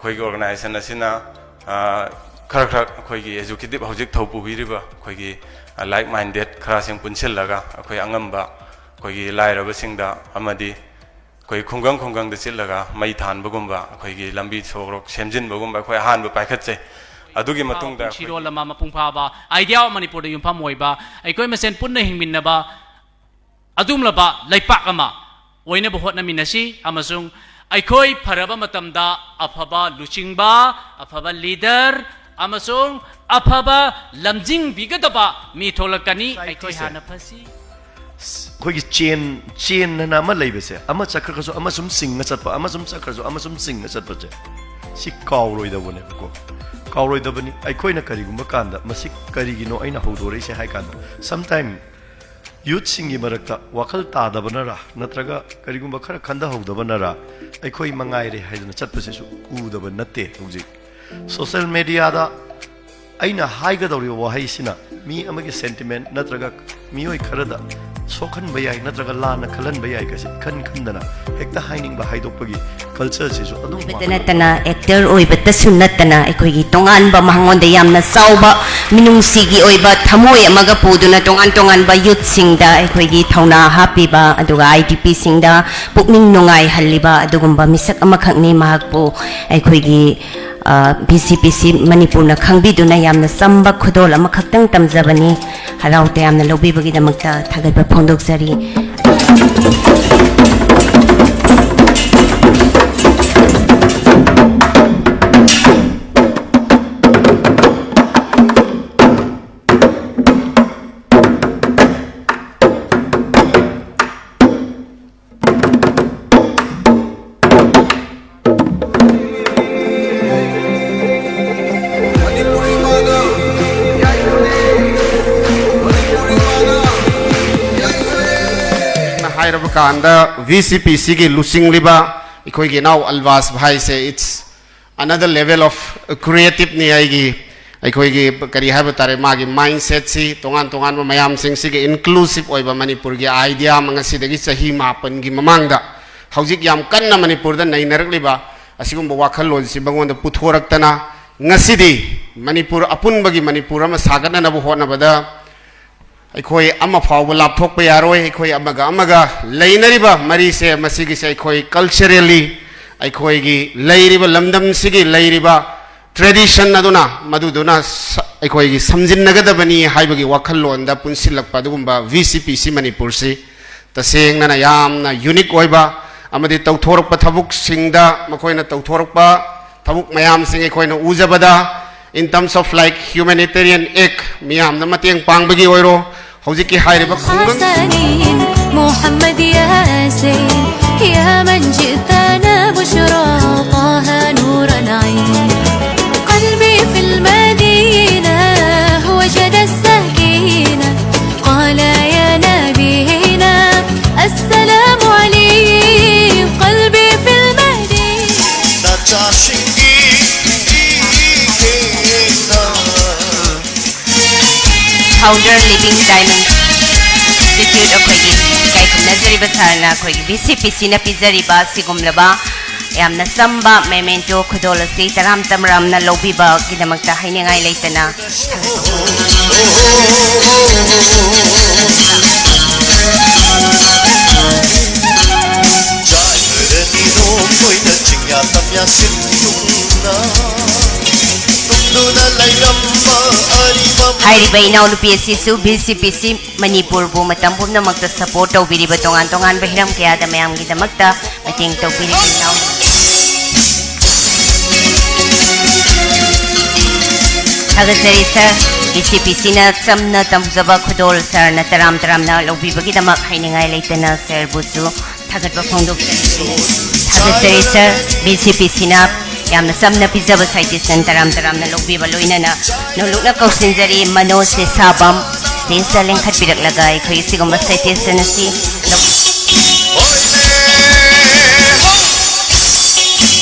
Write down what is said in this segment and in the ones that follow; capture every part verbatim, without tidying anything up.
ꯑꯩꯈꯣꯏꯒꯤ ꯑꯣꯔꯒꯅꯥꯏꯖꯦꯁꯟ ꯑꯁꯤꯅ, ꯑ, ꯈꯔ ꯈꯔ ꯑꯩꯈꯣꯏꯒꯤ ꯑꯦꯖꯨꯀꯦꯇꯤꯞ ꯍꯧꯖꯤꯛ ꯊꯧ ꯄꯨꯕꯤꯔꯤꯕ ꯑꯩꯈꯣꯏꯒꯤ, ꯑ, ꯂꯥꯏꯛ ꯃꯥꯏꯟꯗꯦꯠ ꯈꯔꯁꯤꯡ ꯄꯨꯟꯁꯤꯜꯂꯒ ꯑꯩꯈꯣꯏ ꯑꯉꯝꯕ ꯑꯩꯈꯣꯏꯒꯤ ꯂꯥꯏꯔꯕꯁꯤꯡꯗ ꯑꯃꯗꯤ ꯑꯩꯈꯣꯏ ꯈꯨꯡꯒꯪ ꯈꯨꯡꯒꯪꯗ ꯆꯠꯂꯒ ꯃꯩ ꯊꯥꯟꯕꯒꯨꯝꯕ, ꯑꯩꯈꯣꯏꯒꯤ ꯂꯝꯕꯤ ꯁꯣꯔꯣꯛ ꯁꯦꯝꯖꯤꯟꯕꯒꯨꯝꯕ ꯑꯩꯈꯣꯏ ꯑꯍꯥꯟꯕ ꯄꯥꯏꯈꯠꯆꯩ꯫ ꯑꯗꯨꯒꯤ ꯃꯇꯨꯡꯗ ꯑꯩꯈꯣꯏꯒꯤ ꯄꯨꯟꯁꯤꯔꯣꯜ ꯑꯃ ꯃꯄꯨꯡ ꯐꯥꯕ idea of ꯃꯅꯤꯄꯨꯔꯗ ꯌꯨꯝꯐꯝ ꯑꯣꯏꯕ ꯑꯩꯈꯣꯏ ꯃꯁꯦꯟ ꯄꯨꯟꯅ ꯍꯤꯡꯃꯤꯟꯅꯕ ꯑꯗꯨꯒꯨꯝꯂꯕ ꯂꯩꯄꯥꯛ ꯑꯃ ꯑꯣꯏꯅꯕ ꯍꯣꯠꯅꯃꯤꯟꯅꯁꯤ ꯑꯃꯁꯨꯡ ꯑꯩꯈꯣꯏ ꯐꯔꯕ ꯃꯇꯝꯗ ꯑꯐꯕ ꯂꯨꯆꯤꯡꯕ, ꯑꯐꯕ ꯂꯤꯗꯔ ꯑꯃꯁꯨꯡ ꯑꯐꯕ ꯂꯝꯖꯤꯡꯕꯤꯒꯗꯕ ꯃꯤ ꯊꯣꯛꯂꯛꯀꯅꯤ꯫ ꯑꯩꯈꯣꯏ ꯁꯣꯁꯥꯏꯇꯤꯁꯦ ꯍꯥꯟꯅ ꯐꯁꯤ꯫ ꯑꯩꯈꯣꯏꯒꯤ ꯆꯦꯟ, ꯆꯦꯟ ꯑꯅ ꯑꯃ ꯂꯩꯕꯁꯦ, ꯑꯃ ꯆꯠꯈ꯭ꯔꯒꯁꯨ ꯑꯃ ꯁꯨꯝ ꯆꯤꯡꯉ ꯆꯠꯄ, ꯑꯃ ꯁꯨꯝ ꯆꯠꯈ꯭ꯔꯁꯨ ꯑꯃ ꯁꯨꯝ ꯆꯤꯡꯉ ꯆꯠꯄꯁꯦ, ꯁꯤ ꯀꯥꯎꯔꯣꯏꯗꯕꯅꯦꯕꯀꯣ꯫ ꯀꯥꯎꯔꯣꯏꯗꯕꯅꯤ꯫ ꯑꯩꯈꯣꯏꯅ ꯀꯔꯤꯒꯨꯝꯕ ꯀꯥꯟꯗ ꯃꯁꯤ ꯀꯔꯤꯒꯤꯅꯣ ꯑꯩꯅ ꯍꯧꯗꯣꯔꯛꯏꯁꯦ ꯍꯥꯏ ꯀꯥꯟꯗ, sometime ꯌꯨꯠꯁꯤꯡꯒꯤ ꯃꯔꯛꯇ ꯋꯥꯈꯜ ꯇꯥꯗꯕꯅꯔꯥ ꯅꯠꯇ꯭ꯔꯒ ꯀꯔꯤꯒꯨꯝꯕ ꯈꯔ ꯈꯟꯊꯍꯧꯗꯕꯅꯔꯥ ꯑꯩꯈꯣꯏ ꯃꯉꯥꯏꯔꯦ ꯍꯥꯏꯗꯅ ꯆꯠꯄꯁꯤꯁꯨ ꯎꯗꯕ ꯅꯠꯇꯦ꯫ ꯍꯧꯖꯤꯛ ꯁꯣꯁꯦꯜ ꯃꯦꯗꯤꯌꯥꯗ ꯑꯩꯅ ꯍꯥꯏꯒꯗꯧꯔꯤꯕ ꯋꯥꯍꯩꯁꯤꯅ ꯃꯤ ꯑꯃꯒꯤ ꯁꯦꯟꯇꯤꯃꯦꯟ ꯅꯠꯇ꯭ꯔꯒ ꯃꯤꯑꯣꯏ ꯈꯔꯗ ꯁꯣꯛꯍꯟꯕ ꯌꯥꯏ ꯅꯠꯇ꯭ꯔꯒ ꯂꯥꯟꯅ ꯈꯜꯍꯟꯕ ꯌꯥꯏ ꯀꯥꯏꯁꯦ ꯈꯟ ꯈꯟꯗꯅ ꯍꯦꯛꯇ ꯍꯥꯏꯅꯤꯡꯕ ꯍꯥꯏꯗꯣꯛꯄꯒꯤ ꯀꯜꯆꯔꯁꯤꯁꯨ ꯑꯗꯨꯝ ꯇ ꯅꯠꯇꯅ, ꯑꯦꯛꯇꯔ ꯑꯣꯏꯕꯇꯁꯨ ꯅꯠꯇꯅ, ꯑꯩꯈꯣꯏꯒꯤ ꯇꯣꯉꯥꯟꯕ ꯃꯉꯣꯟꯗ ꯌꯥꯝꯅ ꯆꯥꯎꯕ ꯃꯤꯅꯨꯡꯁꯤꯒꯤ ꯑꯣꯏꯕ ꯊꯃꯣꯏ ꯑꯃꯒ ꯄꯨꯗꯨꯅ ꯇꯣꯉꯥꯟ ꯇꯣꯉꯥꯟꯕ ꯌꯨꯠꯁꯤꯡꯗ ꯑꯩꯈꯣꯏꯒꯤ ꯊꯧꯅꯥ ꯍꯥꯞꯄꯤꯕ, ꯑꯗꯨꯒ ꯑꯥꯏ ꯗꯤ ꯄꯤꯁꯤꯡꯗ ꯄꯨꯛꯅꯤꯡ ꯅꯨꯡꯉꯥꯏꯍꯜꯂꯤꯕ ꯑꯗꯨꯒꯨꯝꯕ ꯃꯤꯁꯛ ꯑꯃꯈꯛꯅꯤ꯫ ꯃꯍꯥꯛꯄꯨ ꯑꯩꯈꯣꯏꯒꯤ, ꯑ, ꯚꯤ ꯁꯤ ꯄꯤ ꯁꯤ ꯃꯅꯤꯄꯨꯔꯅ ꯈꯪꯕꯤꯗꯨꯅ ꯌꯥꯝꯅ ꯆꯝꯕ ꯈꯨꯗꯣꯜ ꯑꯃꯈꯛꯇꯪ ꯇꯝꯖꯕꯅꯤ꯫ ꯍꯔꯥꯎ ꯇꯌꯥꯝꯅ ꯂꯧꯕꯤꯕꯒꯤꯗꯃꯛꯇ ꯊꯥꯒꯠꯄ ꯐꯣꯡꯗꯣꯛꯆꯔꯤ꯫ ꯍꯥꯏꯔꯕ ꯀꯥꯟꯗ, ꯚꯤ ꯁꯤ ꯄꯤ ꯁꯤꯒꯤ ꯂꯨꯆꯤꯡꯂꯤꯕ ꯑꯩꯈꯣꯏꯒꯤ ꯏꯅꯥꯎ ꯑꯜꯕꯥꯁ ꯚꯥꯏꯁꯦ, it's another level of creative ꯅꯤ꯫ ꯑꯩꯒꯤ, ꯑꯩꯈꯣꯏꯒꯤ ꯀꯔꯤ ꯍꯥꯏꯕ ꯇꯥꯔꯦ, ꯃꯥꯒꯤ ꯃꯥꯏꯟꯁꯦꯠꯁꯤ, ꯇꯣꯉꯥꯟ ꯇꯣꯉꯥꯟꯕ ꯃꯌꯥꯝꯁꯤꯡꯁꯤꯒꯤ ꯏꯟꯀ꯭ꯂꯨꯁꯤꯞ ꯑꯣꯏꯕ ꯃꯅꯤꯄꯨꯔꯒꯤ ꯑꯥꯏꯗꯤꯌꯥ ꯑꯃ ꯉꯁꯤꯗꯒꯤ ꯆꯍꯤ ꯃꯥꯄꯟꯒꯤ ꯃꯃꯥꯡꯗ ꯍꯧꯖꯤꯛ ꯌꯥꯝ ꯀꯟꯅ ꯃꯅꯤꯄꯨꯔꯗ ꯅꯩꯅꯔꯛꯂꯤꯕ ꯑꯁꯤꯒꯨꯝꯕ ꯋꯥꯈꯜꯂꯣꯟꯁꯤ ꯃꯉꯣꯟꯗ ꯄꯨꯊꯣꯔꯛꯇꯅ, ꯉꯁꯤꯗꯤ ꯃꯅꯤꯄꯨꯔ ꯑꯄꯨꯟꯕꯒꯤ ꯃꯅꯤꯄꯨꯔ ꯑꯃ ꯁꯥꯒꯠꯅꯅꯕ ꯍꯣꯠꯅꯕꯗ ꯑꯩꯈꯣꯏ ꯑꯃ ꯐꯥꯎꯕ ꯂꯥꯞꯊꯣꯛꯄ ꯌꯥꯔꯣꯏ꯫ ꯑꯩꯈꯣꯏ ꯑꯃꯒ ꯑꯃꯒ ꯂꯩꯅꯔꯤꯕ ꯃꯔꯤꯁꯦ, ꯃꯁꯤꯒꯤꯁꯦ ꯑꯩꯈꯣꯏ culturally, ꯑꯩꯈꯣꯏꯒꯤ ꯂꯩꯔꯤꯕ ꯂꯝꯗꯝꯁꯤꯒꯤ ꯂꯩꯔꯤꯕ tradition ꯑꯗꯨꯅ, ꯃꯗꯨꯗꯨꯅ ꯁ-, ꯑꯩꯈꯣꯏꯒꯤ ꯁꯝꯖꯤꯟꯅꯒꯗꯕꯅꯤ ꯍꯥꯏꯕꯒꯤ ꯋꯥꯈꯜꯂꯣꯟꯗ ꯄꯨꯟꯁꯤꯜꯂꯛꯄ ꯑꯗꯨꯒꯨꯝꯕ V C P C ꯃꯅꯤꯄꯨꯔꯁꯤ ꯇꯁꯦꯡꯅꯅ ꯌꯥꯝꯅ unique ꯑꯣꯏꯕ ꯑꯃꯗꯤ ꯇꯧꯊꯣꯔꯛꯄ ꯊꯕꯛꯁꯤꯡꯗ, ꯃꯈꯣꯏꯅ ꯇꯧꯊꯣꯔꯛꯄ ꯊꯕꯛ ꯃꯌꯥꯝꯁꯤꯡ ꯑꯩꯈꯣꯏꯅ ꯎꯖꯕꯗ, in terms of, like, humanitarian act, ꯃꯤꯌꯥꯝꯗ ꯃꯇꯦꯡ ꯄꯥꯡꯕꯒꯤ ꯑꯣꯏꯔꯣ, ꯍꯧꯖꯤꯛꯀꯤ ꯍꯥꯏꯔꯤꯕ ꯈꯨꯡꯒꯪ حسنين، محمد ياسين، يا من جئتنا بشرى، طه نور العين. قلبي في المدينة وجد السكينة، قال يا نبينا السلام عليك. قلبي في المدينة. Founder Living Diamond Institute ꯑꯩꯈꯣꯏꯒꯤ ꯏꯀꯥꯏ ꯈꯨꯝꯅꯖꯔꯤꯕ ꯁꯥꯔꯅ ꯑꯩꯈꯣꯏꯒꯤ V C P C ꯅ ꯄꯤꯖꯔꯤꯕ ꯁꯤꯒꯨꯝꯂꯕ ꯌꯥꯝꯅ ꯆꯝꯕ memento ꯈꯨꯗꯣꯜ ꯑꯁꯤ ꯇꯔꯥꯝ ꯇꯝꯔꯥꯝꯅ ꯂꯧꯕꯤꯕꯒꯤꯗꯃꯛꯇ ꯍꯥꯏꯅꯤꯡꯉꯥꯏ ꯂꯩꯇꯅ ꯍꯥꯏꯔꯤꯕ ꯏꯅꯥꯎꯅꯨꯄꯤ ꯑꯁꯤꯁꯨ V C P C ꯃꯅꯤꯄꯨꯔꯕꯨ ꯃꯇꯝ ꯄꯨꯝꯅꯃꯛꯇ support ꯇꯧꯕꯤꯔꯤꯕ, ꯇꯣꯉꯥꯟ ꯇꯣꯉꯥꯟꯕ ꯍꯤꯔꯝ ꯀꯌꯥꯗ ꯃꯌꯥꯝꯒꯤꯗꯃꯛꯇ ꯃꯇꯦꯡ ꯇꯧꯕꯤꯔꯤꯕ ꯏꯅꯥꯎ꯫ ꯊꯥꯒꯠꯆꯔꯤ ꯁꯥꯔ, V C P C ꯅ ꯆꯝꯅ ꯇꯧꯖꯕ ꯈꯨꯗꯣꯜ ꯁꯥꯔꯅ ꯇꯔꯥꯝ ꯇꯔꯥꯝꯅ ꯂꯧꯕꯤꯕꯒꯤꯗꯃꯛ ꯍꯥꯏꯅꯤꯡꯉꯥꯏ ꯂꯩꯇꯅ ꯁꯥꯔꯕꯨꯁꯨ ꯊꯥꯒꯠꯄ ꯐꯣꯡꯗꯣꯛꯆꯔꯤ꯫ ꯊꯥꯒꯠꯆꯔꯤ ꯁꯥꯔ, V C P C ꯅ ꯌꯥꯝꯅ ꯆꯝꯅ ꯄꯤꯖꯕ citation ꯇꯔꯥꯝ ꯇꯔꯥꯝꯅ ꯂꯧꯕꯤꯕ ꯂꯣꯏꯅꯅ ꯅꯧꯂꯨꯛꯅ ꯀꯧꯁꯤꯟꯖꯔꯤ ꯃꯅꯣꯖ ꯁꯦꯁꯥꯕꯝ, stage ꯇ ꯂꯦꯡꯈꯠꯄꯤꯔꯛꯂꯒ ꯑꯩꯈꯣꯏ ꯁꯤꯒꯨꯝꯕ citation ꯑꯁꯤ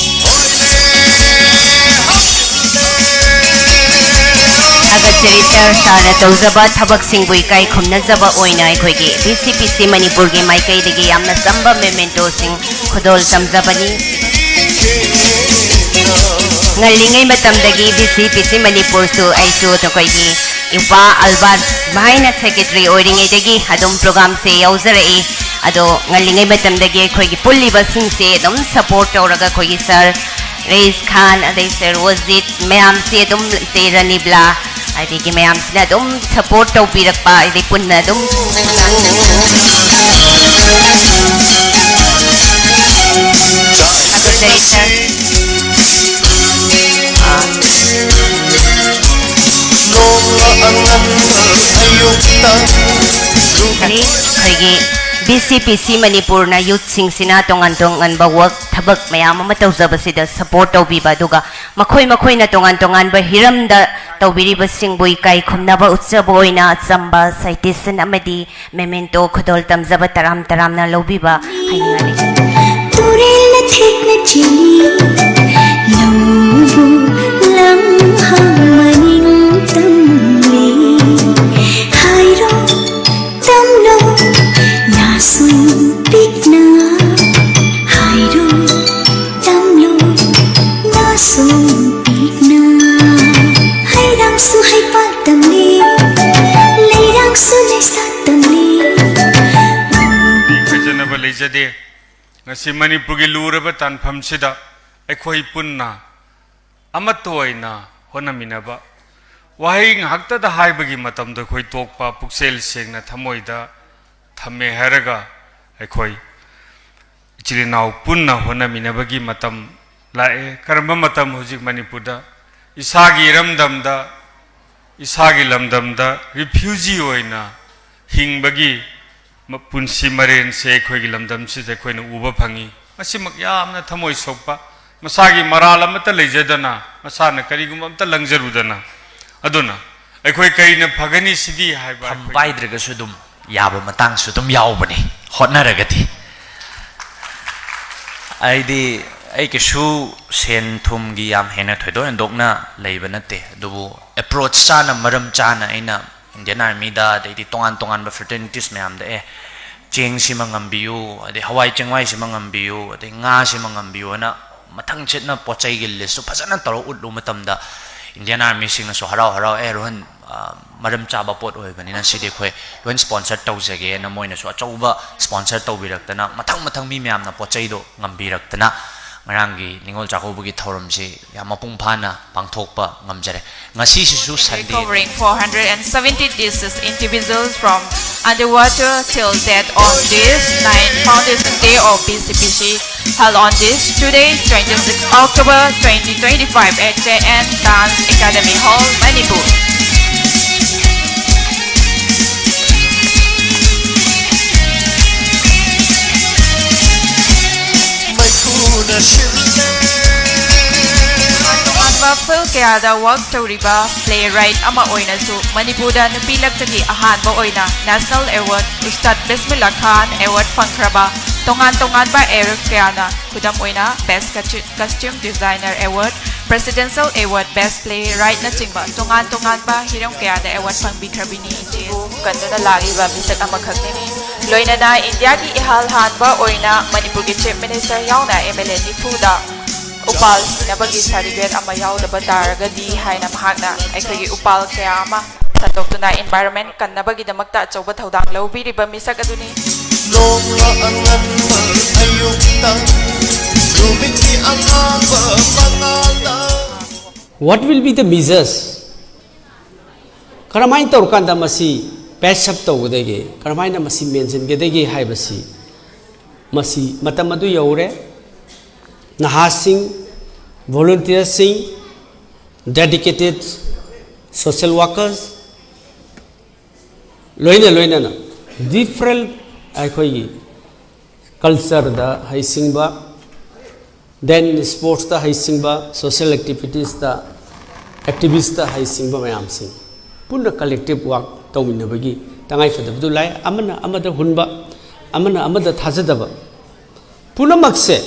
ꯊꯥꯒꯠꯆꯔꯤ ꯁꯥꯔ, ꯁꯥꯔꯅ ꯇꯧꯖꯕ ꯊꯕꯛꯁꯤꯡꯕꯨ ꯏꯀꯥꯏ ꯈꯨꯝꯅꯖꯕ ꯑꯣꯏꯅ ꯑꯩꯈꯣꯏꯒꯤ V C P C ꯃꯅꯤꯄꯨꯔꯒꯤ ꯃꯥꯏꯀꯩꯗꯒꯤ ꯌꯥꯝꯅ ꯆꯝꯕ mementoꯁꯤꯡ ꯈꯨꯗꯣꯜ ꯇꯝꯖꯕꯅꯤ꯫ ꯉꯜꯂꯤꯉꯩ ꯃꯇꯝꯗꯒꯤ ꯕꯤ ꯁꯤ ꯄꯤ ꯁꯤ ꯃꯅꯤꯄꯨꯔꯁꯨ ꯑꯩꯁꯨ ꯅꯈꯣꯏꯒꯤ ꯏꯄꯥ ꯑꯜꯕꯥꯁ ꯚꯥꯏꯅ ꯁꯦꯀ꯭ꯔꯦꯇꯔꯤ ꯑꯣꯏꯔꯤꯉꯩꯗꯒꯤ ꯑꯗꯨꯝ ꯄ꯭ꯔꯣꯒꯥꯝꯁꯦ ꯌꯥꯎꯖꯔꯛꯏ꯫ ꯑꯗꯣ ꯉꯜꯂꯤꯉꯩ ꯃꯇꯝꯗꯒꯤ ꯑꯩꯈꯣꯏꯒꯤ ꯄꯨꯜꯂꯤꯕꯁꯤꯡꯁꯦ ꯑꯗꯨꯝ ꯁꯄꯣꯔꯠ ꯇꯧꯔꯒ ꯑꯩꯈꯣꯏꯒꯤ ꯁꯥꯔ ꯔꯌꯤꯁ ꯈꯥꯟ, ꯑꯗꯩ ꯁꯥꯔ ꯋꯖꯤꯠ ꯃꯌꯥꯝꯁꯦ ꯑꯗꯨꯝ, ꯏꯆꯦ ꯔꯅꯤꯕ꯭ꯂꯥ, ꯑꯗꯒꯤ ꯃꯌꯥꯝꯁꯤꯅ ꯑꯗꯨꯝ ꯁꯄꯣꯔꯠ ꯇꯧꯕꯤꯔꯛꯄ, ꯍꯥꯏꯗꯤ ꯄꯨꯟꯅ ꯑꯗꯨꯝ ꯑꯩꯈꯣꯏꯒꯤ ꯕꯤ ꯁꯤ ꯄꯤ ꯁꯤ ꯃꯅꯤꯄꯨꯔꯅ ꯌꯨꯠꯁꯤꯡꯁꯤꯅ ꯇꯣꯉꯥꯟ ꯇꯣꯉꯥꯟꯕ ꯋꯥꯔꯛ, ꯊꯕꯛ ꯃꯌꯥꯝ ꯑꯃ ꯇꯧꯖꯕꯁꯤꯗ ꯁꯄꯣꯔꯠ ꯇꯧꯕꯤꯕ, ꯑꯗꯨꯒ ꯃꯈꯣꯏ ꯃꯈꯣꯏꯅ ꯇꯣꯉꯥꯟ ꯇꯣꯉꯥꯟꯕ ꯍꯤꯔꯝꯗ ꯇꯧꯕꯤꯔꯤꯕꯁꯤꯡꯕꯨ ꯏꯀꯥꯏ ꯈꯨꯝꯅꯕ ꯎꯠꯆꯕ ꯑꯣꯏꯅ ꯑꯆꯝꯕ ꯁꯥꯏꯇꯦꯁꯟ ꯑꯃꯗꯤ ꯃꯦꯃꯦꯟꯇꯣ ꯈꯨꯗꯣꯜ ꯇꯝꯖꯕ ꯇꯔꯥꯝ ꯇꯔꯥꯝꯅ ꯂꯧꯕꯤꯕ ꯍꯥꯏꯅꯤꯡꯉꯥꯏ ꯂꯩꯖꯩ꯫ ꯇꯨꯔꯦꯜꯅ ꯊꯦꯛꯅ ꯆꯦꯜꯂꯤ, ꯂꯧꯕꯨ ꯂꯝꯍꯥꯡ ꯃꯅꯤꯡ ꯇꯝꯂꯤ꯫ ꯍꯥꯏꯔꯣ, ꯇꯝꯂꯣ, ꯅꯥꯁꯨ ꯄꯤꯛꯅ꯫ ꯍꯥꯏꯔꯣ, ꯇꯝꯂꯣ, ꯅꯥꯁꯨ ꯄꯤꯛꯅ꯫ ꯍꯩꯔꯥꯡꯁꯨ ꯍꯩꯄꯥꯜ ꯇꯝꯂꯤ, ꯂꯩꯔꯥꯡꯁꯨ ꯂꯩꯁꯥ ꯇꯝꯂꯤ꯫ ꯐꯖꯅꯕ ꯂꯩꯖꯗꯦ꯫ ꯉꯁꯤ ꯃꯅꯤꯄꯨꯔꯒꯤ ꯂꯨꯔꯕ ꯇꯥꯟꯐꯝꯁꯤꯗ ꯑꯩꯈꯣꯏ ꯄꯨꯟꯅ ꯑꯃꯠꯇ ꯑꯣꯏꯅ ꯍꯣꯠꯅꯃꯤꯟꯅꯕ, ꯋꯥꯍꯩ ꯉꯥꯏꯍꯥꯛꯇꯗ ꯍꯥꯏꯕꯒꯤ ꯃꯇꯝꯗ ꯑꯩꯈꯣꯏ ꯇꯣꯛꯄ, ꯄꯨꯛꯆꯦꯜ ꯁꯦꯡꯅ ꯊꯃꯣꯏꯗ ꯊꯝꯃꯦ ꯍꯥꯏꯔꯒ ꯑꯩꯈꯣꯏ ꯏꯆꯤꯜ ꯏꯅꯥꯎ ꯄꯨꯟꯅ ꯍꯣꯠꯅꯃꯤꯟꯅꯕꯒꯤ ꯃꯇꯝ ꯂꯥꯛꯑꯦ꯫ ꯀꯔꯝꯕ ꯃꯇꯝ? ꯍꯧꯖꯤꯛ ꯃꯅꯤꯄꯨꯔꯗ ꯏꯁꯥꯒꯤ ꯏꯔꯝꯗꯝꯗ, ꯏꯁꯥꯒꯤ ꯂꯝꯗꯝꯗ ꯔꯤꯐ꯭ꯌꯨꯖꯤ ꯑꯣꯏꯅ ꯍꯤꯡꯕꯒꯤ ꯃ-, ꯄꯨꯟꯁꯤ ꯃꯔꯦꯟꯁꯦ ꯑꯩꯈꯣꯏꯒꯤ ꯂꯝꯗꯝꯁꯤꯗ ꯑꯩꯈꯣꯏꯅ ꯎꯕ ꯐꯪꯉꯤ꯫ ꯃꯁꯤꯃꯛ ꯌꯥꯝꯅ ꯊꯃꯣꯏ ꯁꯣꯛꯄ, ꯃꯁꯥꯒꯤ ꯃꯔꯥꯜ ꯑꯃꯠꯇ ꯂꯩꯖꯗꯅ, ꯃꯁꯥꯅ ꯀꯔꯤꯒꯨꯝꯕ ꯑꯝꯇ ꯂꯪꯖꯔꯨꯗꯅ꯫ ꯑꯗꯨꯅ ꯑꯩꯈꯣꯏ ꯀꯔꯤꯅ ꯐꯒꯅꯤ ꯁꯤꯗꯤ ꯍꯥꯏꯕ ꯐꯝ ꯑꯩꯈꯣꯏ ꯄꯥꯏꯗ꯭ꯔꯒꯁꯨ ꯑꯗꯨꯝ ꯌꯥꯕ ꯃꯇꯥꯡꯁꯨ ꯑꯗꯨꯝ ꯌꯥꯎꯕꯅꯤ, ꯍꯣꯠꯅꯔꯒꯗꯤ꯫ ꯑꯩꯗꯤ, ꯑꯩ ꯀꯩꯁꯨ ꯁꯦꯟ ꯊꯨꯝꯒꯤ ꯌꯥꯝ ꯍꯦꯟꯅ ꯊꯣꯏꯗꯣꯛ ꯍꯦꯟꯗꯣꯛꯅ ꯂꯩꯕ ꯅꯠꯇꯦ, ꯑꯗꯨꯕꯨ ꯑꯦꯄ꯭ꯔꯣꯆ ꯆꯥꯅ, ꯃꯔꯝ ꯆꯥꯅ ꯑꯩꯅ ꯏꯟꯗꯤꯌꯟ ꯑꯥꯔꯃꯤꯗ, ꯑꯗꯩꯗꯤ ꯇꯣꯉꯥꯟ ꯇꯣꯉꯥꯟꯕ ꯐ꯭ꯔꯦꯇꯔꯅꯤꯇꯤꯁ ꯃꯌꯥꯝꯗ, "ꯑꯦ, ꯆꯦꯡꯁꯤꯃ ꯉꯝꯕꯤꯌꯨ, ꯑꯗꯩ ꯍꯋꯥꯏ ꯆꯦꯡꯋꯥꯏꯁꯤꯃ ꯉꯝꯕꯤꯌꯨ, ꯑꯗꯩ ꯉꯥꯁꯤꯃ ꯉꯝꯕꯤꯌꯨ" ꯍꯥꯏꯅ ꯃꯊꯪ ꯆꯠꯅ ꯄꯣꯠ ꯆꯩꯒꯤ ꯂꯤꯁꯁꯨ ꯐꯖꯅ ꯇꯧꯔ ꯎꯠꯂꯨ ꯃꯇꯝꯗ, ꯏꯟꯗꯤꯌꯥꯟ ꯑꯥꯔꯃꯤꯁꯤꯡꯅꯁꯨ ꯍꯔꯥꯎ ꯍꯔꯥꯎ, "ꯑꯦ, ꯔꯣꯍꯟ, ꯑ, ꯃꯔꯝ ꯆꯥꯕ ꯄꯣꯠ ꯑꯣꯏꯕꯅꯤꯅ ꯁꯤꯗꯤ ꯑꯩꯈꯣꯏ ꯂꯣꯏꯅ ꯁ꯭ꯄꯣꯟꯁꯔ ꯇꯧꯖꯒꯦꯅ" ꯃꯣꯏꯅꯁꯨ ꯑꯆꯧꯕ ꯁ꯭ꯄꯣꯟꯁꯔ ꯇꯧꯕꯤꯔꯛꯇꯅ, ꯃꯊꯪ ꯃꯊꯪ ꯃꯤ ꯃꯌꯥꯝꯅ ꯄꯣꯠ ꯆꯩꯗꯣ ꯉꯝꯕꯤꯔꯛꯇꯅ, ꯉꯔꯥꯡꯒꯤ ꯅꯤꯉꯣꯜ ꯆꯥꯛꯀꯧꯕꯒꯤ ꯊꯧꯔꯝꯁꯤ ꯌꯥꯝ ꯃꯄꯨꯡ ꯐꯥꯅ ꯄꯥꯡꯊꯣꯛꯄ ꯉꯝꯖꯔꯦ꯫ ꯉꯁꯤꯁꯤꯁꯨ Sunday. Covering four hundred and seventy dishes, individuals from underwater till death on this ninth Foundation Day of B C P C, held on this today, twenty-six October twenty twenty-five, at J N Dance Academy Hall, Manipur. ꯃꯩꯈꯨꯅ ꯁꯤꯜꯂꯦ꯫ ꯇꯣꯉꯥꯟ ꯇꯣꯉꯥꯟꯕ field ꯀꯌꯥꯗ work ꯇꯧꯔꯤꯕ playwright ꯑꯃ ꯑꯣꯏꯅꯁꯨ ꯃꯅꯤꯄꯨꯔꯗ ꯅꯨꯄꯤ ꯂꯛꯇꯒꯤ ꯑꯍꯥꯟꯕ ꯑꯣꯏꯅ National Award, Ustad Bismillah Khan Award ꯐꯪꯈ꯭ꯔꯕ ꯇꯣꯉꯥꯟ ꯇꯣꯉꯥꯟꯕ award ꯀꯌꯥꯅ, ꯈꯨꯗꯝ ꯑꯣꯏꯅ Best Costu-, Costume Designer Award, Presidential Award, Best Playwright ꯅꯆꯤꯡꯕ ꯇꯣꯉꯥꯟ ꯇꯣꯉꯥꯟꯕ ꯍꯤꯔꯝ ꯀꯌꯥꯗ award ꯐꯪꯕꯤꯈ꯭ꯔꯕꯤꯅꯤ꯫ ꯏꯆꯦꯕꯨ ꯀꯟꯗꯨꯅ ꯂꯥꯛꯂꯤꯕ ꯃꯤꯁꯛ ꯑꯃꯈꯛꯅꯤꯅꯤ꯫ ꯂꯣꯏꯅꯅ ꯏꯟꯗꯤꯌꯥꯒꯤ ꯏꯍꯥꯟ ꯍꯥꯟꯕ ꯑꯣꯏꯅ ꯃꯅꯤꯄꯨꯔꯒꯤ Chief Minister ꯌꯥꯎꯅ M L A ꯅꯤꯐꯨꯗ ꯎꯄꯥꯜ ꯁꯤꯅꯕꯒꯤ certificate ꯑꯃ ꯌꯥꯎꯗꯕ ꯇꯥꯔꯒꯗꯤ ꯍꯥꯏꯅ ꯃꯍꯥꯛꯅ ꯑꯩꯈꯣꯏꯒꯤ ꯎꯄꯥꯜ ꯀꯌꯥ ꯑꯃ ꯁꯟꯗꯣꯛꯇꯨꯅ environment ꯀꯟꯅꯕꯒꯤꯗꯃꯛꯇ ꯑꯆꯧꯕ ꯊꯧꯗꯥꯡ ꯂꯧꯕꯤꯔꯤꯕ ꯃꯤꯁꯛ ꯑꯗꯨꯅꯤ꯫ ꯅꯣꯡꯃ ꯑꯉꯟꯕ ꯑꯌꯨꯛꯇ ꯅꯨꯃꯤꯠꯀꯤ ꯑꯉꯥꯟꯕ ꯃꯉꯥꯜꯗ꯫ What will be the measures? ꯀꯔꯝꯍꯥꯏꯅ ꯇꯧꯔꯀꯥꯟꯗ ꯃꯁꯤ patch up ꯇꯧꯒꯗꯒꯦ? ꯀꯔꯝꯍꯥꯏꯅ ꯃꯁꯤ ꯃꯦꯟꯁꯤꯟꯒꯗꯒꯦ ꯍꯥꯏꯕꯁꯤ, ꯃꯁꯤ ꯃꯇꯝ ꯑꯗꯨ ꯌꯧꯔꯦ꯫ ꯅꯍꯥꯁꯤꯡ, volunteerꯁꯤꯡ, dedicated social workers, ꯂꯣꯏꯅ ꯂꯣꯏꯅꯅ different ꯑꯩꯈꯣꯏꯒꯤ cultureꯗ ꯍꯩꯁꯤꯡꯕ, then sportsꯇ ꯍꯩꯁꯤꯡꯕ, social activitiesꯇ, activistꯇ ꯍꯩꯁꯤꯡꯕ ꯃꯌꯥꯝꯁꯤꯡ ꯄꯨꯟꯅ collective work ꯇꯧꯃꯤꯟꯅꯕꯒꯤ ꯇꯉꯥꯏꯐꯗꯕꯗꯨ ꯂꯥꯛꯑꯦ꯫ ꯑꯃꯅ ꯑꯃꯗ ꯍꯨꯟꯕ, ꯑꯃꯅ ꯑꯃꯗ ꯊꯥꯖꯗꯕ, ꯄꯨꯝꯅꯃꯛꯁꯦ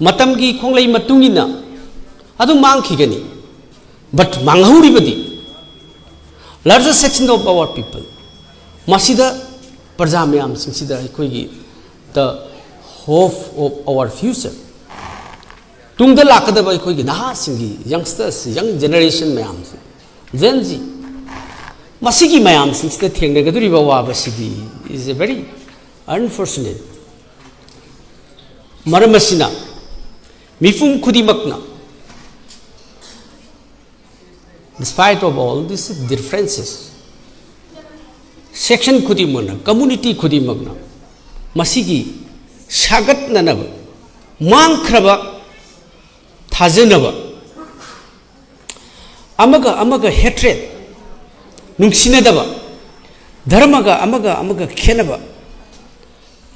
ꯃꯇꯝꯒꯤ ꯈꯣꯡꯂꯩ ꯃꯇꯨꯡ ꯏꯟꯅ ꯑꯗꯨꯝ ꯃꯥꯡꯈꯤꯒꯅꯤ꯫ But ꯃꯥꯡꯍꯧꯔꯤꯕꯗꯤ larger section of our people, ꯃꯁꯤꯗ ꯄ꯭ꯔꯖꯥ ꯃꯌꯥꯝꯁꯤꯡꯁꯤꯗ ꯑꯩꯈꯣꯏꯒꯤ the hope of our future꯫ ꯇꯨꯡꯗ ꯂꯥꯛꯀꯗꯕ ꯑꯩꯈꯣꯏꯒꯤ ꯅꯍꯥꯁꯤꯡꯒꯤ, youngsters, young generation ꯃꯌꯥꯝꯁꯤ, Gen Z, ꯃꯁꯤꯒꯤ ꯃꯌꯥꯝꯁꯤꯡꯁꯤꯗ ꯊꯦꯡꯅꯒꯗꯧꯔꯤꯕ ꯑꯋꯥꯕꯁꯤꯗꯤ is a very unfortunate. ꯃꯔꯝ ꯑꯁꯤꯅ ꯃꯤꯄꯨꯝ ꯈꯨꯗꯤꯡꯃꯛꯅ, despite of all these differences, section ꯈꯨꯗꯤꯡꯃꯛꯅ, community ꯈꯨꯗꯤꯡꯃꯛꯅ ꯃꯁꯤꯒꯤ ꯁꯥꯒꯠꯅꯅꯕ, ꯃꯥꯡꯈ꯭ꯔꯕ ꯊꯥꯖꯅꯕ, ꯑꯃꯒ ꯑꯃꯒ hatred, ꯅꯨꯡꯁꯤꯅꯗꯕ, ꯙꯔꯃꯒ ꯑꯃꯒ ꯑꯃꯒ ꯈꯦꯠꯅꯕ,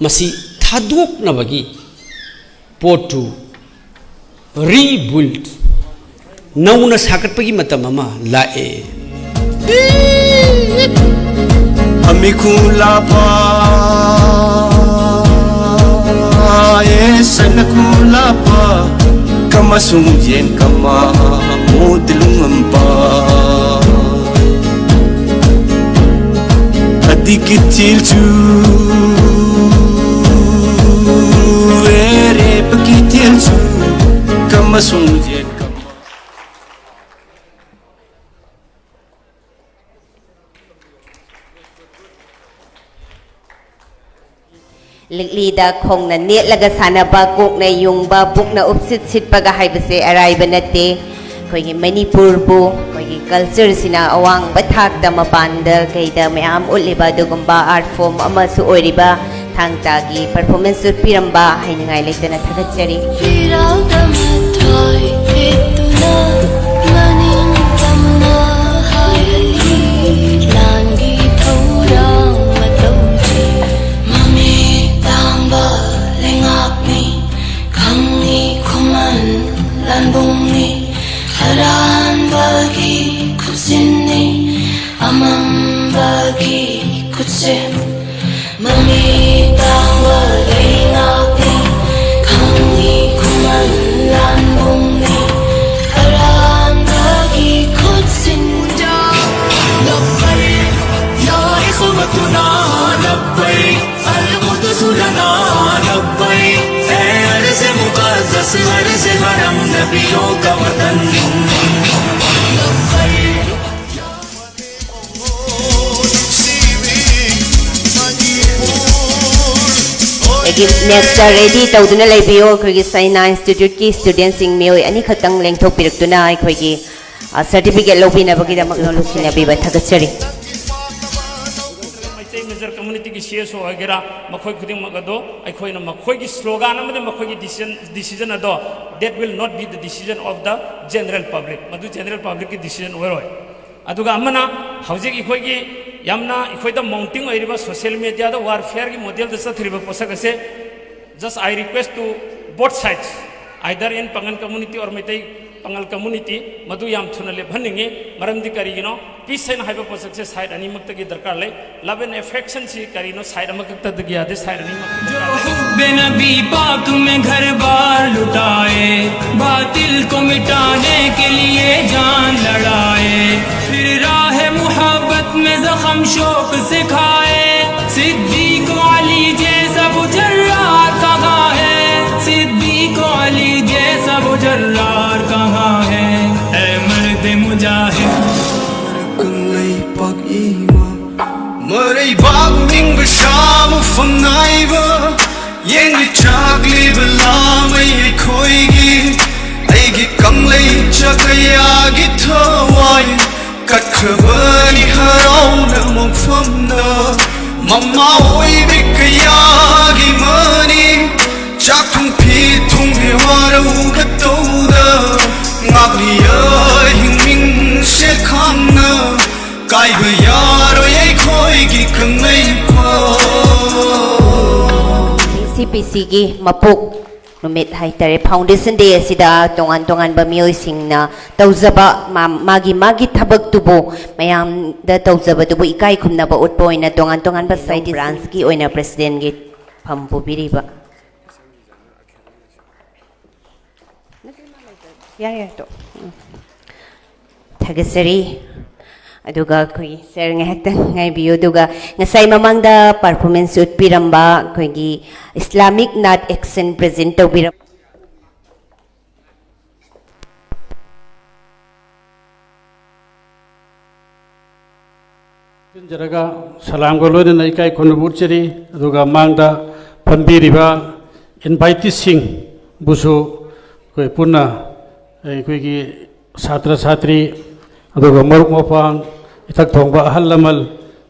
ꯃꯁꯤ ꯊꯥꯗꯣꯛꯅꯕꯒꯤ ꯄꯣꯠꯇꯨ rebuild, ꯅꯧꯅ ꯁꯥꯒꯠꯄꯒꯤ ꯃꯇꯝ ꯑꯃ ꯂꯥꯛꯑꯦ꯫ Amikulapa, esanakulaapa, kamasung yen kama, modlung ampa. Adikit tilchu, ere pakit tilchu, kamasung yen kama. ꯂꯤꯛꯂꯤꯗ ꯈꯣꯡꯅ ꯅꯦꯠꯂꯒ ꯁꯥꯟꯅꯕ, ꯀꯣꯛꯅ ꯌꯨꯡꯕ, ꯄꯨꯛꯅ ꯎꯞꯁꯤꯠ ꯁꯤꯠꯄꯒ ꯍꯥꯏꯕꯁꯦ ꯑꯔꯥꯏꯕ ꯅꯠꯇꯦ꯫ ꯑꯩꯈꯣꯏꯒꯤ ꯃꯅꯤꯄꯨꯔꯕꯨ ꯑꯩꯈꯣꯏꯒꯤ cultureꯁꯤꯅ ꯑꯋꯥꯡꯕ ꯊꯥꯛꯇ ꯃꯄꯥꯟꯗ ꯀꯩꯗ ꯃꯌꯥꯝ ꯎꯠꯂꯤꯕ ꯑꯗꯨꯒꯨꯝꯕ art form ꯑꯃꯁꯨ ꯑꯣꯏꯔꯤꯕ ꯊꯥꯡ ꯇꯥꯒꯤ performance ꯎꯠꯄꯤꯔꯝꯕ ꯍꯥꯏꯅꯤꯡꯉꯥꯏ ꯂꯩꯇꯅ ꯊꯥꯒꯠꯆꯔꯤ꯫ ꯐꯤꯔꯥꯜꯗ ꯃꯊ꯭ꯋꯥꯏ ꯄꯦꯠꯇꯨꯅ ꯃꯅꯤꯡ ꯇꯝꯅ ꯍꯥꯏꯍꯜꯂꯤ, ꯂꯥꯟꯒꯤ ꯊꯧꯔꯥꯡ ꯃꯇꯧꯁꯤ ꯃꯃꯤꯠ ꯇꯥꯡꯕ ꯂꯩꯉꯥꯛꯅꯤ, ꯈꯪꯉꯤ ꯈꯨꯃꯟ ꯂꯥꯟꯕꯨꯡꯅꯤ, ꯑꯔꯥꯟꯕꯒꯤ ꯈꯨꯠꯁꯤꯟꯅꯤ, ꯑꯃꯝꯕꯒꯤ ꯈꯨꯠꯁꯦꯝ꯫ ꯃꯃꯤꯠ ꯇꯥꯡꯕ ꯂꯩꯉꯥꯛꯅꯤ, ꯈꯪꯉꯤ ꯈꯨꯃꯟ ꯂꯥꯟꯕꯨꯡꯅꯤ, ꯑꯔꯥꯟꯕꯒꯤ ꯈꯨꯠꯁꯤꯟ꯫ لبيك يا إخوتنا، لبيك القدس لنا، لبيك يا أرض مقدس، أرض حرام. ꯑꯩꯒꯤ next ready ꯇꯧꯗꯨꯅ ꯂꯩꯕꯤꯌꯨ꯫ ꯑꯩꯈꯣꯏꯒꯤ ꯁꯥꯏꯅꯥ ꯏꯟꯁꯇꯤꯇ꯭ꯌꯨꯠꯀꯤ ꯁ꯭ꯇꯨꯗꯦꯟꯁꯤꯡ ꯃꯤꯑꯣꯏ ꯑꯅꯤꯈꯛꯇꯪ ꯂꯦꯡꯊꯣꯛꯄꯤꯔꯛꯇꯨꯅ ꯑꯩꯈꯣꯏꯒꯤ ꯁꯥꯔꯇꯤꯐꯤꯀꯦꯠ ꯂꯧꯕꯤꯅꯕꯒꯤꯗꯃꯛ ꯅꯨꯡꯁꯤꯅꯕꯤꯕ ꯊꯥꯒꯠꯆꯔꯤ꯫ ꯃꯩꯇꯩ ꯃꯦꯖꯔ ꯀꯝꯃ꯭ꯌꯨꯅꯤꯇꯤꯒꯤ ꯁꯤ ꯑꯦꯁ ꯑꯣ ꯑꯣꯏꯒꯦꯔꯥ, ꯃꯈꯣꯏ ꯈꯨꯗꯤꯡꯃꯛ ꯑꯗꯣ ꯑꯩꯈꯣꯏꯅ ꯃꯈꯣꯏꯒꯤ ꯁ꯭ꯂꯣꯒꯥꯟ ꯑꯃꯗꯤ ꯃꯈꯣꯏꯒꯤ decision ꯑꯗꯣ, that will not be the decision of the general public, ꯃꯗꯨ ꯖꯦꯅꯔꯦꯜ ꯄꯕ꯭ꯂꯤꯛꯀꯤ ꯗꯤꯁꯤꯖꯟ ꯑꯣꯏꯔꯣꯏ꯫ ꯑꯗꯨꯒ ꯑꯃꯅ, ꯍꯧꯖꯤꯛ ꯑꯩꯈꯣꯏꯒꯤ ꯌꯥꯝꯅ ꯑꯩꯈꯣꯏꯗ ꯃꯥꯎꯟꯇꯤꯡ ꯑꯣꯏꯔꯤꯕ ꯁꯣꯁꯤꯌꯦꯜ ꯃꯤꯗꯤꯌꯥꯗ ꯋꯥꯔꯐꯤꯌꯔꯒꯤ ꯃꯣꯗꯦꯜꯗ ꯆꯠꯊꯔꯤꯕ ꯄꯣꯠꯁꯛ ꯑꯁꯦ, just I request to both sides, either in Pangal community or Meitei Pangal community, ꯃꯗꯨ ꯌꯥꯝ ꯊꯨꯅ ꯂꯦꯞꯍꯟꯅꯤꯡꯉꯤ꯫ ꯃꯔꯝꯗꯤ ꯀꯔꯤꯒꯤꯅꯣ? ꯄꯤꯁ ꯍꯥꯏꯅ ꯍꯥꯏꯕ ꯄꯣꯠꯁꯛꯁꯦ ꯁꯥꯏꯠ ꯑꯅꯤꯃꯛꯇꯒꯤ ꯗꯔꯀꯥꯔ ꯂꯩ꯫ ꯂꯚ ꯑꯦꯟ ꯑꯦꯐꯦꯛꯁꯟꯁꯤ ꯀꯔꯤꯅꯣ? ꯁꯥꯏꯠ ꯑꯃꯈꯛꯇꯗꯒꯤ ꯌꯥꯗꯦ, ꯁꯥꯏꯠ ꯑꯅꯤꯃꯛꯇꯒꯤ ꯗꯔꯀꯥꯔ ꯂꯩ꯫ حب نبی پاک میں گھر بار لٹائے، باطل کو مٹانے کے لیے جان لڑائے، پھر راہ محبت میں زخم شوق سکھائے۔ صدیق و علی جیسا وہ جرار کہاں ہے؟ صدیق و علی جیسا وہ جرار کہاں ہے؟ اے مرد مجاہد۔ Mareibak ming bashamu fanaiba, yen chakli balamai koigi, aigi kanglei chakayagi thawai, katkabani harauna mafamna, mama oi bikayagi mani, chakung pitung hewara ugatouda, ngagliya hingming shekhangna, ꯀꯥꯏꯕ ꯌꯥꯔꯣꯏ ꯑꯩꯈꯣꯏꯒꯤ ꯀꯪꯂꯩꯄꯥꯛ꯫ ꯁꯤ ꯄꯤ ꯁꯤꯒꯤ ꯃꯄꯣꯛ ꯅꯨꯃꯤꯠ ꯍꯥꯏꯇꯥꯔꯦ, ꯐꯥꯎꯟꯗꯦꯁꯟ ꯗꯦ ꯑꯁꯤꯗ ꯇꯣꯉꯥꯟ ꯇꯣꯉꯥꯟꯕ ꯃꯤꯑꯣꯏꯁꯤꯡꯅ ꯇꯧꯖꯕ ꯃꯥ- ꯃꯥꯒꯤ ꯃꯥꯒꯤ ꯊꯕꯛꯇꯨꯕꯨ ꯃꯌꯥꯝꯗ ꯇꯧꯖꯕꯗꯨꯕꯨ ꯏꯀꯥꯏ ꯈꯨꯝꯅꯕ ꯎꯠꯄ ꯑꯣꯏꯅ ꯇꯣꯉꯥꯟ ꯇꯣꯉꯥꯟꯕ ꯁꯥꯏꯠ ꯕ꯭ꯔꯥꯟꯁꯀꯤ ꯑꯣꯏꯅ ꯄ꯭ꯔꯦꯁꯤꯗꯦꯟꯒꯤ ꯐꯝ ꯄꯨꯕꯤꯔꯤꯕ ꯌꯥꯔꯦ ꯌꯥꯔꯦ ꯇꯣꯛ ꯎꯝ꯫ ꯊꯥꯒꯠꯆꯔꯤ꯫ ꯑꯗꯨꯒ ꯑꯩꯈꯣꯏꯒꯤ ꯁꯥꯔ ꯉꯥꯏꯍꯥꯛꯇꯪ ꯉꯥꯏꯕꯤꯌꯨ꯫ ꯑꯗꯨꯒ ꯉꯁꯥꯏ ꯃꯃꯥꯡꯗ ꯄꯔꯐꯣꯔꯃꯦꯟꯁ ꯎꯠꯄꯤꯔꯝꯕ ꯑꯩꯈꯣꯏꯒꯤ ꯏꯁꯂꯥꯃꯤꯛ ꯅꯥꯠ ꯑꯦꯛꯁꯟ ꯄ꯭ꯔꯖꯦꯟ ꯇꯧꯕꯤꯔꯝꯕ ꯊꯝꯖꯔꯒ ꯁꯂꯥꯝꯒ ꯂꯣꯏꯅꯅ ꯏꯀꯥꯏ ꯈꯨꯝꯅꯕ ꯎꯠꯆꯔꯤ꯫ ꯑꯗꯨꯒ ꯃꯥꯡꯗ ꯐꯝꯕꯤꯔꯤꯕ ꯏꯟꯚꯥꯏꯇꯤꯁꯁꯤꯡꯕꯨꯁꯨ ꯑꯩꯈꯣꯏ ꯄꯨꯟꯅ ꯑꯩꯈꯣꯏꯒꯤ ꯁꯥꯇ꯭ꯔ ꯁꯥꯇ꯭ꯔꯤ, ꯑꯗꯨꯒ ꯃꯔꯨꯞ ꯃꯄꯥꯡ, ꯏꯊꯛ ꯊꯣꯡꯕ ꯑꯍꯜ ꯂꯃꯟ,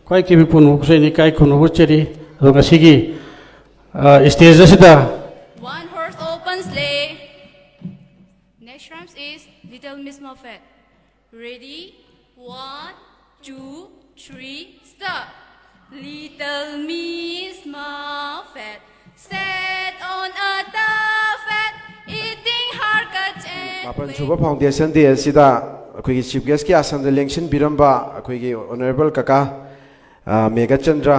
ꯈ꯭ꯋꯥꯏ ꯀꯤꯕꯤ ꯄꯨꯝꯅꯃꯛꯁꯨ ꯑꯩꯅ ꯏꯀꯥꯏ ꯈꯨꯝꯅꯕ ꯎꯠꯆꯔꯤ꯫ ꯑꯗꯣ ꯉꯁꯤꯒꯤ, ꯑ, ꯁ꯭ꯇꯦꯖ ꯑꯁꯤꯗ One horse open sleigh. Next rhymes is Little Miss Muffet. Ready? One, two, three, start. Little Miss Muffet sat on a tuffet, eating her cut and ꯃꯥꯄꯟ ꯁꯨꯕ foundation day ꯑꯁꯤꯗ ꯑꯩꯈꯣꯏꯒꯤ chief guest ꯀꯤ ꯑꯥꯁꯟꯗ ꯂꯦꯡꯁꯤꯟꯕꯤꯔꯝꯕ ꯑꯩꯈꯣꯏꯒꯤ honourable ꯀꯀꯥ, ꯑ, Meghachandra,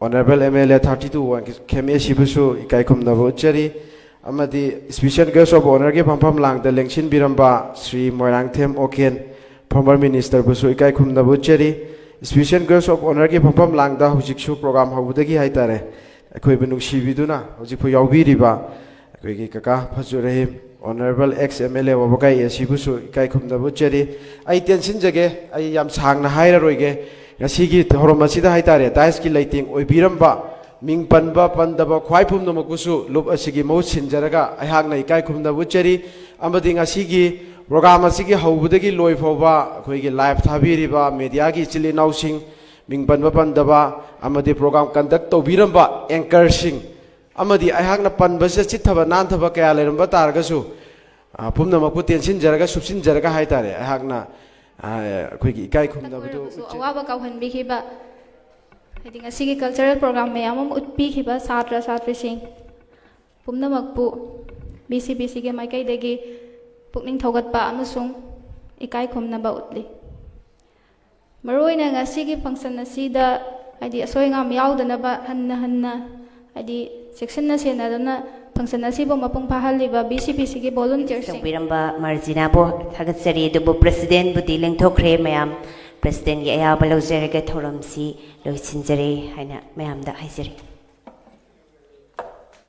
honourable M L A thirty two one ꯈꯦꯝ ꯑꯦ ꯁꯤꯕꯨꯁꯨ ꯏꯀꯥꯏ ꯈꯨꯝꯅꯕ ꯎꯠꯆꯔꯤ꯫ ꯑꯃꯗꯤ special guest of honour ꯒꯤ ꯐꯝꯐꯝ ꯂꯥꯡꯗ ꯂꯦꯡꯁꯤꯟꯕꯤꯔꯝꯕ ꯁ꯭ꯔꯤ ꯃꯣꯏꯔꯥꯡꯊꯦꯝ ꯑꯣꯀꯦꯟ, former minister ꯕꯨꯁꯨ ꯏꯀꯥꯏ ꯈꯨꯝꯅꯕ ꯎꯠꯆꯔꯤ꯫ Special guest of honour ꯒꯤ ꯐꯝꯐꯝ ꯂꯥꯡꯗ ꯍꯧꯖꯤꯛꯁꯨ program ꯍꯧꯕꯗꯒꯤ ꯍꯥꯏꯇꯥꯔꯦ, ꯑꯩꯈꯣꯏꯕꯨ ꯅꯨꯡꯁꯤꯕꯤꯗꯨꯅ ꯍꯧꯖꯤꯛꯐꯥꯎ ꯌꯥꯎꯕꯤꯔꯤꯕ ꯑꯩꯈꯣꯏꯒꯤ ꯀꯀꯥ ꯐꯖꯨ Rahim, honourable ex M L A ꯋꯥꯕꯒꯥꯏ ꯑꯦ ꯁꯤꯕꯨꯁꯨ ꯏꯀꯥꯏ ꯈꯨꯝꯅꯕ ꯎꯠꯆꯔꯤ꯫ ꯑꯩ ꯇꯦꯟꯁꯤꯟꯖꯒꯦ, ꯑꯩ ꯌꯥꯝ ꯁꯥꯡꯅ ꯍꯥꯏꯔꯔꯣꯏꯒꯦ꯫ ꯉꯁꯤꯒꯤ ꯊꯧꯔꯝ ꯑꯁꯤꯗ ꯍꯥꯏꯇꯥꯔꯦ, dais ꯀꯤ ꯂꯩꯇꯦꯡ ꯑꯣꯏꯕꯤꯔꯝꯕ, ꯃꯤꯡ ꯄꯟꯕ ꯄꯟꯗꯕ ꯈ꯭ꯋꯥꯏ ꯄꯨꯝꯅꯃꯛꯄꯨꯁꯨ ꯂꯨꯞ ꯑꯁꯤꯒꯤ ꯃꯍꯨꯠ ꯁꯤꯟꯖꯔꯒ ꯑꯩꯍꯥꯛꯅ ꯏꯀꯥꯏ ꯈꯨꯝꯅꯕ ꯎꯠꯆꯔꯤ꯫ ꯑꯃꯗꯤ ꯉꯁꯤꯒꯤ program ꯑꯁꯤꯒꯤ ꯍꯧꯕꯗꯒꯤ ꯂꯣꯏ ꯐꯥꯎꯕ ꯑꯩꯈꯣꯏꯒꯤ live ꯊꯥꯕꯤꯔꯤꯕ media ꯒꯤ ꯏꯆꯤꯜ ꯏꯅꯥꯎꯁꯤꯡ, ꯃꯤꯡ ꯄꯟꯕ ꯄꯟꯗꯕ, ꯑꯃꯗꯤ program conduct ꯇꯧꯕꯤꯔꯝꯕ anchor ꯁꯤꯡ, ꯑꯃꯗꯤ ꯑꯩꯍꯥꯛꯅ ꯄꯟꯕꯁꯤꯗ ꯆꯤꯠꯊꯕ ꯅꯥꯟꯊꯕ ꯀꯌꯥ ꯂꯩꯔꯝꯕ ꯇꯥꯔꯒꯁꯨ, ꯑ, ꯄꯨꯝꯅꯃꯛꯄꯨ ꯇꯦꯟꯁꯤꯟꯖꯔꯒ, ꯁꯨꯞꯆꯤꯟꯖꯔꯒ ꯍꯥꯏꯇꯥꯔꯦ, ꯑꯩꯍꯥꯛꯅ, ꯑ, ꯑꯩꯈꯣꯏꯒꯤ ꯏꯀꯥꯏ ꯈꯨꯝꯅꯕꯗꯨ ꯑꯣꯏꯔꯕꯁꯨ ꯎꯠꯆꯩ꯫ ꯑꯋꯥꯕ ꯀꯥꯎꯍꯟꯕꯤꯈꯤꯕ, ꯍꯥꯏꯗꯤ ꯉꯁꯤꯒꯤ cultural program ꯃꯌꯥꯝ ꯑꯃ ꯎꯠꯄꯤꯈꯤꯕ ꯁꯥꯇ꯭ꯔ ꯁꯥꯇ꯭ꯔꯤꯁꯤꯡ ꯄꯨꯝꯅꯃꯛꯄꯨ B C B C ꯒꯤ ꯃꯥꯏꯀꯩꯗꯒꯤ ꯄꯨꯛꯅꯤꯡ ꯊꯧꯒꯠꯄ ꯑꯃꯁꯨꯡ ꯏꯀꯥꯏ ꯈꯨꯝꯅꯕ ꯎꯠꯂꯤ꯫ ꯃꯔꯨꯑꯣꯏꯅ ꯉꯁꯤꯒꯤ function ꯑꯁꯤꯗ, ꯍꯥꯏꯗꯤ, ꯑꯁꯣꯏ ꯑꯉꯥꯝ ꯌꯥꯎꯗꯅꯕ ꯍꯟꯅ ꯍꯟꯅ, ꯍꯥꯏꯗꯤ, ꯆꯦꯛꯁꯤꯟꯅ ꯁꯦꯟꯅꯗꯨꯅ function ꯑꯁꯤꯕꯨ ꯃꯄꯨꯡ ꯐꯥꯍꯜꯂꯤꯕ B C B C ꯒꯤ volunteer ꯁꯤꯡ꯫ ꯇꯧꯕꯤꯔꯝꯕ ꯃꯥꯔꯖꯤꯅꯥꯕꯨ ꯊꯥꯒꯠꯆꯔꯤ꯫ ꯑꯗꯨꯕꯨ president ꯕꯨꯗꯤ ꯂꯦꯡꯊꯣꯛꯈ꯭ꯔꯦ꯫ ꯃꯌꯥꯝ president ꯀꯤ ꯑꯌꯥꯕ ꯂꯧꯖꯔꯒ ꯊꯧꯔꯝꯁꯤ ꯂꯣꯏꯁꯤꯟꯖꯔꯦ ꯍꯥꯏꯅ ꯃꯌꯥꯝꯗ ꯍꯥꯏꯖꯔꯤ꯫